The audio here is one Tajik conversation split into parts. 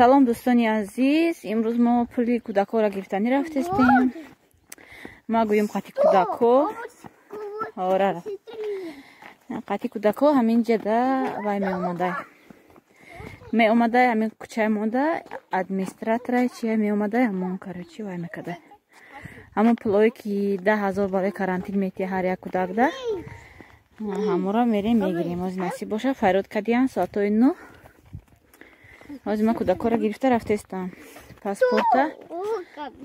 Салом, дӯстони азиз. Имрӯз мо пули кӯдакҳоро гирифтанӣ рафтестем. Ма гӯем қати кӯдакҳо. Орара. Қати кӯдакҳо ҳамин ҷада вай меомадай. Меомадай ҳамин кӯчаи монда администраторай чия меомадай ҳамон короче вай мекадай. Ҳамон пулое ки 10 000 барои карантин метия ҳар як кӯдакда. Ҳамонро мерем мегирем. Ҳозир насиб боша файрод кардиян соатҳои 9. Ҳозир ман кӯдакҳоро гирифта рафтестам. Паспорта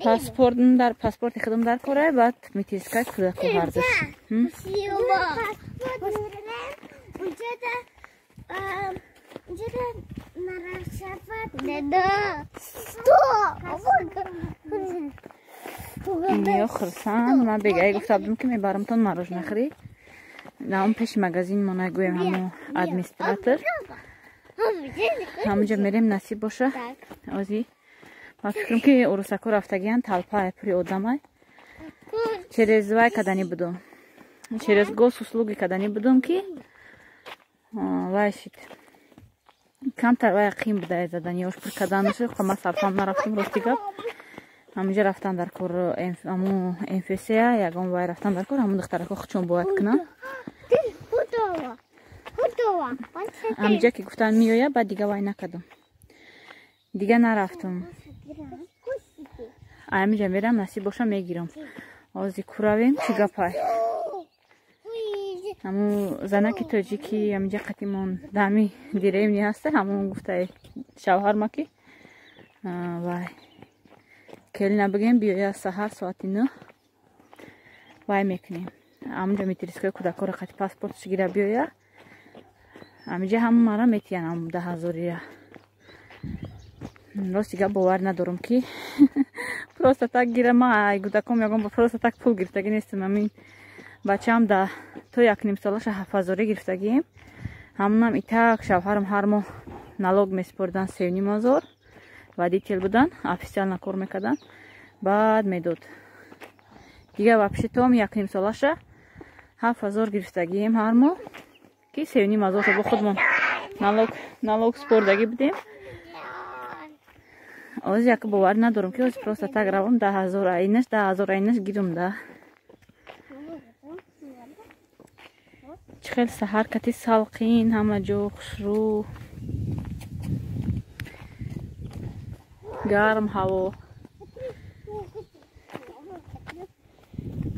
паспорт дар паспорти худам дар кора, баъд метискай кӯдакҳо ҳардуш. Иниё хурсанд. Ман бегае гуфта будам ки мебарамтон мороженое хӯрӣ. На он пеши магазин мо нагӯем ҳамо администратор. Ҳамонҷо мерем насиб боша. Ози ман фикрам ки урусако рафтагиян толпа пури одамай. Через вай кадани будум. Через госуслуги кадани будум ки вай шид. Камтар вай қим буда заданиёш пур каданаш, ма сарфам нарафтам рости гап. Ҳамонҷо рафтан дар кор ҳамун МФС ягон вай рафтан дар кор ҳамун духтарако худшон бояд кунанд. Ҳаминҷа ки гуфтан меоя, баъд дига вай накардам. Дига нарафтам. Ҳаминҷа мерам насиб боша мегирам. Ҳозир куравем чӣ гапай. Ҳамун занаки тоҷики ҳаминҷа қатимон дами деревни ҳаста, ҳамун гуфтаи шавҳарма ки вай келина бигем биёя саҳар соати 9 вай мекунем. Ҳамунҷо метрискаи кӯдакҳоро қати паспортш гира биёя. Ҳаминҷа ҳамаро метиян ҳам 10 000. Рости гап бовар надорам ки просто так гира ма ай кӯдаком ягон просто так пул гирифтагӣ нестам. Ҳамин бачаам да то 1,5 солаша 7 000 гирифтагием. Ҳамунам итак шавҳарам ҳар моҳ налог месупоридан 3 500, водитель будан, официально кор мекардан, баъд медод. Дига вообще том 1,5 солаша 7 000 гирифтагием ҳар моҳ ки 3 500 бо худмон налог спордагӣ будем. Ҳозир як бовар надорам ки ҳозир просто так равам 10 000 айнаш 10 000 айнаш гирам да. Чӣ хел саҳар кати салқин ҳама ҷо хушрӯ гарм ҳаво.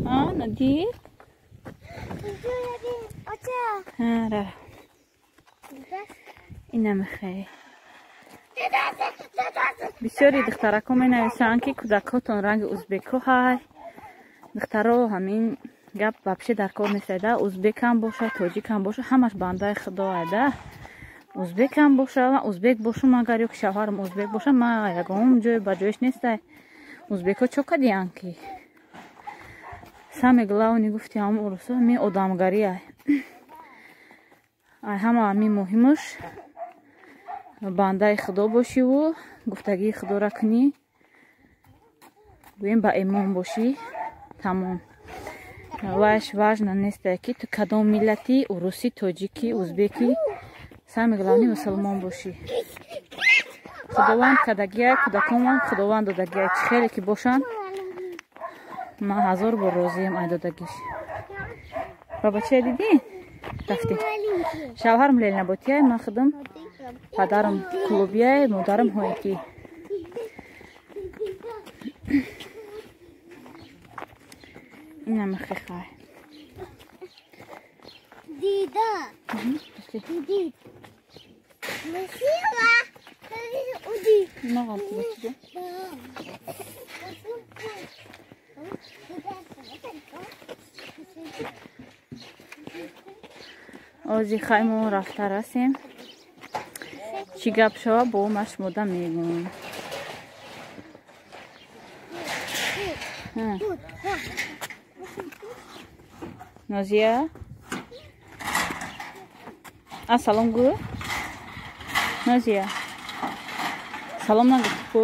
А, Надир? Ра. Ина мехай. Бисёри духтарако менависанд ки кӯдакҳотон ранги узбекҳо ҳай. Духтаро ҳамин гап вообще дар кор нестайда. Узбекам боша, тоҷикам боша, ҳамаш бандаи худоайда. Узбекам боша, ман узбек бошум агар ё ки шавҳарам узбек боша, ман ягон ҷой ба ҷоиш нестай. Узбекҳо чо кардиянд ки? Самое главное гуфти ҳамон урусо ҳамин одамгарӣ ай. Ай ҳама ҳамин муҳимаш бандаи худо бошиву гуфтагии худоро кунӣ, гӯем ба имон бошӣ, тамом. Вайш важно нестай ки ту кадом миллати, урусӣ, тоҷикӣ, узбекӣ, самое главное мусулмон бошӣ. Худованд кардагиай, кӯдаконам худованд додагиай, чӣ хеле ки бошанд, ман 1000 бор розиам ай додагиш. Бабачая дидӣ? Рафтем. Шавҳарам Ленаботияй, ман худам падарам клубияй, модарам ҳоякӣ. Инам хехай. Дида. Диди. Насила. Уди. Нағам ту. Ози хай мо рафта расем. Чӣ гап шава бо ма шумода мегӯм. Нозия? А салом гӯ? Нозия. Салом нагуфтӣ ку?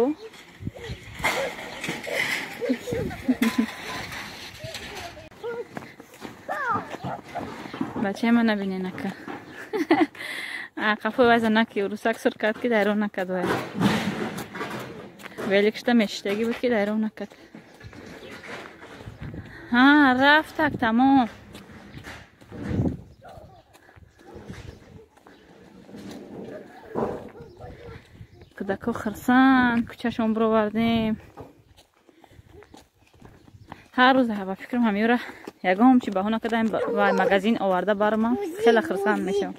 Бачаи ма набинен ака. Қафои вай занаки урусак сур кард ки дайрон накард вай. Великшта мешиштагӣ буд ки дайрон накард. Ҳа, рафтак, тамом. Кӯдако хирсанд, кӯчашон бировардем. Ҳар рӯз ба фикрам ҳамёра ягон чи баҳона кардаем ва магазин оварда бармам, хеле хирсанд мешавам.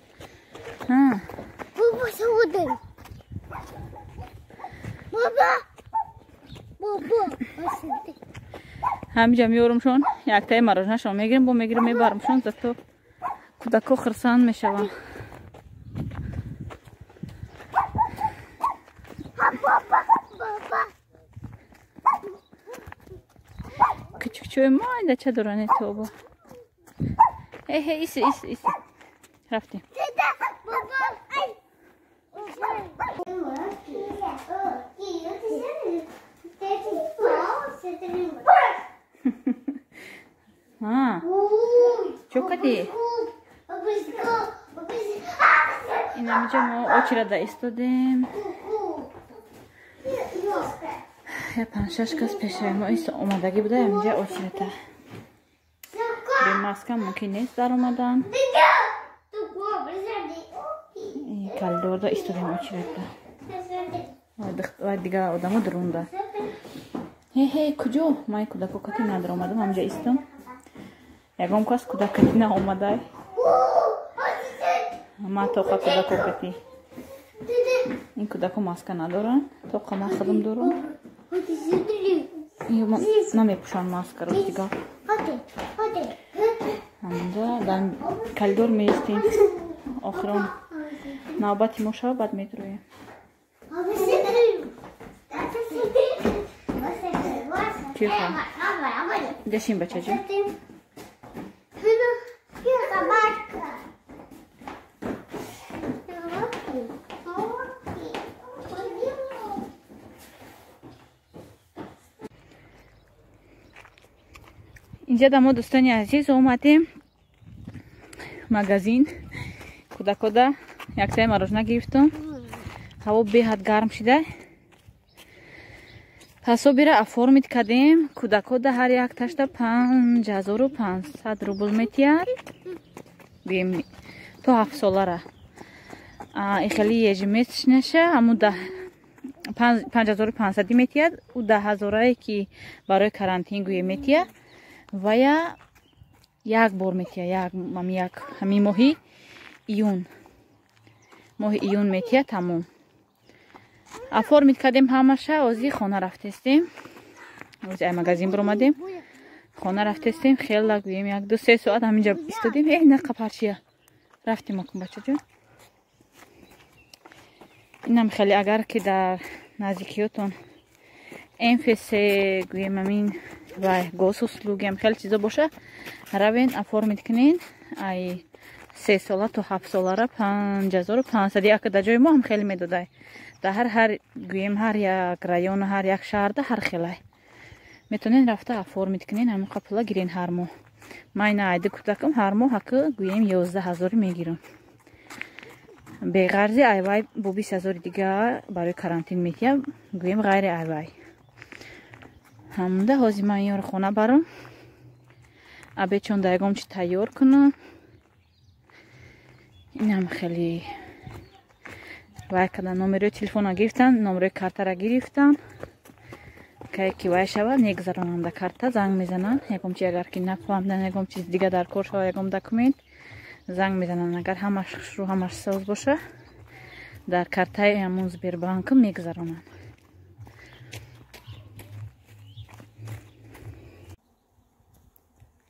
Ҳамиҷа меёрумшон, яктаи марожнашон мегирем, бо мегирем мебарумшон, зато кӯдако хирсанд мешаванд. Кучукчои майдача доране тоба. Э, э, иси, иси, иси. Рафтем. А, чё кади? Инамиҷа мо очереда истодем. Я панҷ-шаш кас пешаи мо омадагӣ буда, ҳаминҷа очерета. Бе маска мумкин нест даромадан. Коридорда истодем очередда. Ва дигар одамо дурунда. Ҳе, куҷо? Ман кӯдако кати надаромадам, ҳаминҷа истам. Ягон кас кӯдак кати наомадай. Ман тоқа кӯдако кати. Ин кӯдако маска надоранд, тоқа ман худам дорам. Намепӯшанд маскаро дигар. Ҳаминҷа дар коридор меистем. Охирон навбати мо шава, баъд медроем. Тихо. Дашин, бачаҷон. Инҷа да мо дӯстони азиз омадем магазин. Кӯдакода яктаи марожна гирифтум. Ҳаво беҳад гарм шида. Ҳасобира оформить кардем. Кӯдакода ҳар якташда 5500 рубл метиҳад. То 7 солара. Ихели ежемесячнаша ҳамун 5500 метиҳад. Ӯ 10000 ки барои карантин гӯе метиҳад. Вая як бор метиҳад, як ҳамин моҳи июн. Моҳи июн метиҳад, тамом. Оформить кардем ҳамаша, ози хона рафтестем. Ози ай магазин биромадем. Хона рафтестем, хела гӯем 1-2-3 соат ҳаминҷа истодем. Э, на қапарчия. Рафтем акун бачаҷон. Инам хеле агар ки дар наздикиётон МФС гӯем ҳамин ва госуслугиам хеле чизо боша, равен оформить кунен. Ай 3 сола то 7 солара 5500 як дар ҷои мо ҳам хеле медодай. Дар ҳар гӯем ҳар як район, ҳар як шаҳрда ҳар хелай. Метонен рафта оформить кунен, ҳамон пула гирен ҳар моҳ. Ман ина айди кӯдакам ҳар моҳ ҳақи гӯем 11000 мегирам. Беғарзи айвай бо 20000 дигар барои карантин метиҳам, гӯем ғайри айвай. Ҳамда ҳозир ман ёро хона барам. Абечон да ягон чи тайёр кунам. Инам хеле вай кардан, номерои телефонро гирифтан, номерои картаро гирифтан. Кае ки вай шавад, мегузаронанд да карта, занг мезананд. Ягон чи агар ки нафаҳмидан, ягон чиз дига дар кор шавад, ягон документ занг мезананд. Агар ҳамаш хушрӯ, ҳамаш соз боша, дар картаи ҳамон Сбербанк мегузаронанд.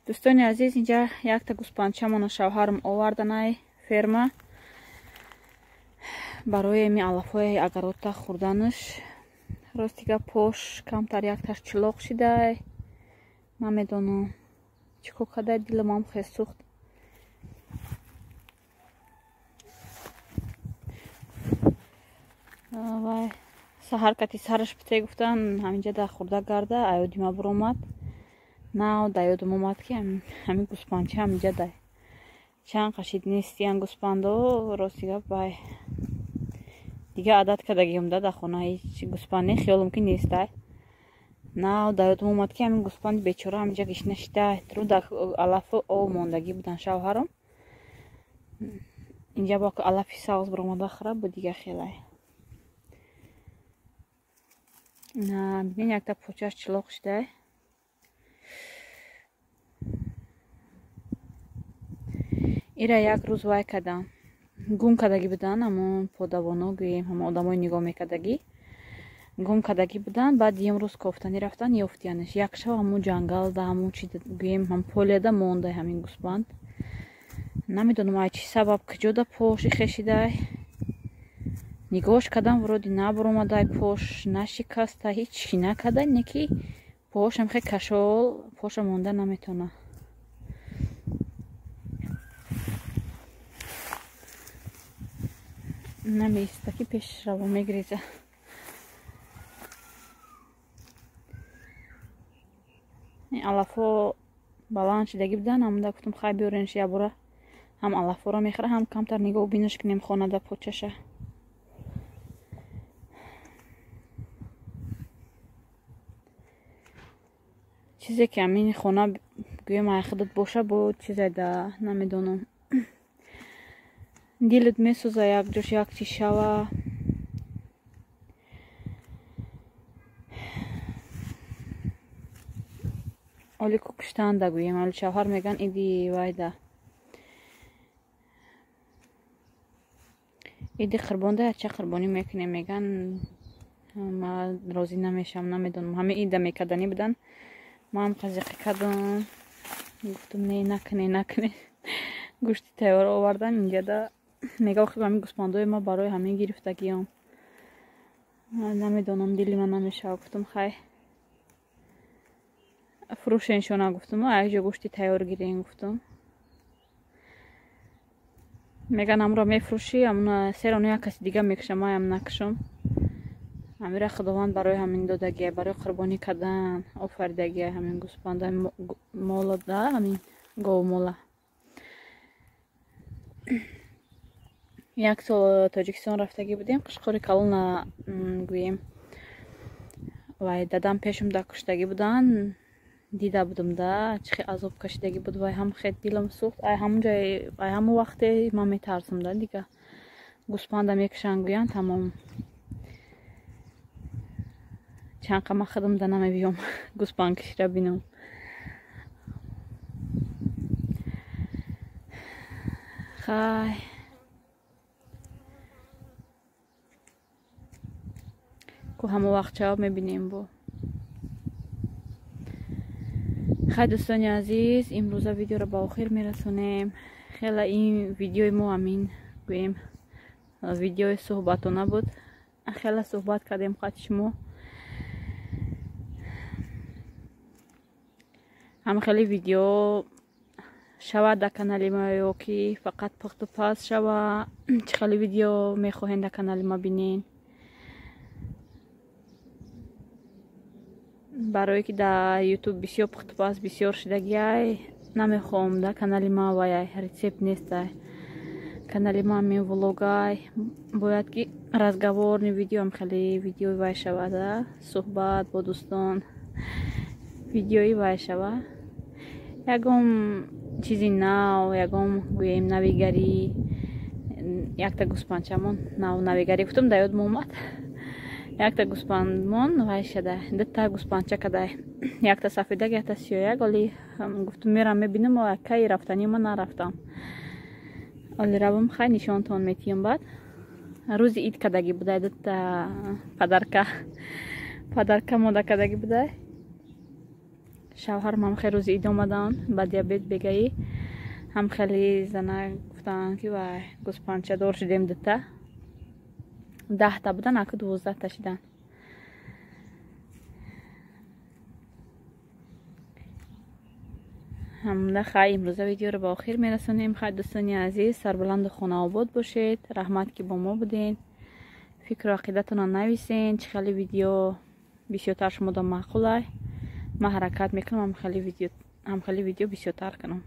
Дӯстони азиз, инҷа якта гӯспанчамона шавҳарам оварданай ферма барои ами алафҳои агарота хӯрданаш. Рости гап пош камтар якташ чилоқ шидай. Намедонам чӣ кор кардай, дилам хел сӯхт. Вай саҳар кати сараш пите гуфтан, ҳаминҷа да хӯрда гарда аёдима биромад. Нав да ёдам омад ки ҳамин гӯспанча ҳаминҷа дай. Чанд қашид нестиян гӯспандо, рости гап вай Дига адат кардагиам да дар хона ҳеҷ гӯспанд не, хиёлам ки нестай. Нав дар ёдам омад, ки ҳамин гӯспанди бечора ҳаминҷа гишна шидай. Рӯ дар алафу об мондагӣ будан шавҳарам. Инҷа бо алафи сабз баромада хӯра бу дига хелай. На, бинен якта почаш чилоқ шидай. Ира як рӯз вай кардам. Гум кардагӣ будан, ҳамон подавоно гӯем, ҳамон одамои нигоҳ мекардагӣ. Гум кардагӣ будан, баъд ем рӯз кофтанӣ рафтан, ёфтиянаш. Як шаб ҳамон ҷангалда, ҳамон чи гӯем, ҳам поляда монда ҳамин гӯспанд. Намедонам ай чӣ сабаб куҷода пош хешидай. Нигоҳш кардам, вроде набаромадай, пош нашикаста, ҳеҷ чӣ накарда, не ки пошам хе кашол, поша монда наметавона. Намеиста ки пешраво мегреза. Алафҳо баланд шидагӣ будан, ҳамда гуфтам хай биёренш якбора ҳам алафҳоро мехӯра, ҳам камтар нигоҳ бинаш кунем хонада почаша. Чизе ки ҳамин хона гӯем ай худат боша, бо чизе да намедонам. Дилат месӯза як ҷош як чиз шава. Оли ку куштанда гӯем, оли шавҳар меган иди вайда. Иди қурбонда якча қурбонӣ мекунем, меган ма розӣ намешавам, намедонам. Ҳама ида мекарданӣ будан. Ман қазиқӣ кардам. Гуфтам не, накуне, накуне. Гӯшти тайёр овардан инҷада. Мега охир ҳамин гӯспандои ма барои ҳамин гирифтагиём. Намедонам, дили ман намешава. Гуфтам хай фурӯшеншона, гуфтам як ҷо гӯшти тайёр гирем, гуфтам. Меган амро мефурӯшӣ, амна сероно як каси дига мекушам, маям накушам. Амира Худованд барои ҳамин додагия, барои қурбонӣ кардан офаридагия ҳамин гӯспанда мола да, ҳамин говмола. Як сол Тоҷикистон рафтагӣ будем, қушқори калона гӯем. Вай дадам пешум да куштагӣ будан, дида будам да, чӣ хел азоб кашидагӣ буд, вай ҳам хел дилам сӯхт. Ай ҳамон ҷой, ай ҳамон вақте ман метарсам да, дига гӯспанда мекушанд гӯянд, тамом. Чанд қа ман худам да намебиём гӯспандкаширо бинам. Хай ку ҳамон вақт ҷавоб мебинем бо. Хай дӯстони азиз, имрӯза видеоро ба охир мерасонем. Хела ин видеои мо ҳамин гӯем видеои суҳбатона буд. Хела суҳбат кардем қати шумо. Ҳам хеле видео шавад дар канали ма ё ки фақат пухту паз шава, чӣ хеле видео мехоҳем дар канали ма бинен. Барое ки дар ютуб бисёр пухтупаз бисёр шидагиай, намехоҳам дар канали ма вай рецепт нестай. Канали ма ҳамин влогай, бояд ки разговорни видео ҳам хеле видеои вай шавад, суҳбат бо дӯстон видеои вай шава. Ягон чизи нав, ягон гӯем навигарӣ, якта гӯспандчамон нав навигарӣ гуфтам, дар ёдам омад. Якта гӯспандмон вай шада, дута гӯспандча кадай, якта сафедак, якта сиёяк. Оли гуфтам мерам мебинам, кай рафтанӣ ман нарафтам. Оли равам хай нишонтон метиҳам баъд. Рӯзи ид кардагӣ будай, дута падарка мода кардагӣ будай. Шавҳарам ҳам хеле рӯзи ид омаданд ба диабет бегаӣ, ҳам хеле зана гуфтанд ки вай гӯспандчадор шудем дута. 10та будан, аку 12та шидан. Ҳамда хай имрӯза видеоро ба охир мерасонем. Хай дӯстони азиз, сарбаланду хонаобод бошед. Раҳмат ки бо мо будед. Фикру ақидатонро нависен, чӣ хеле видео бисёртар шумода маъқулай. Ман ҳаракат мекунам ҳам хеле видео бисёртар кунам.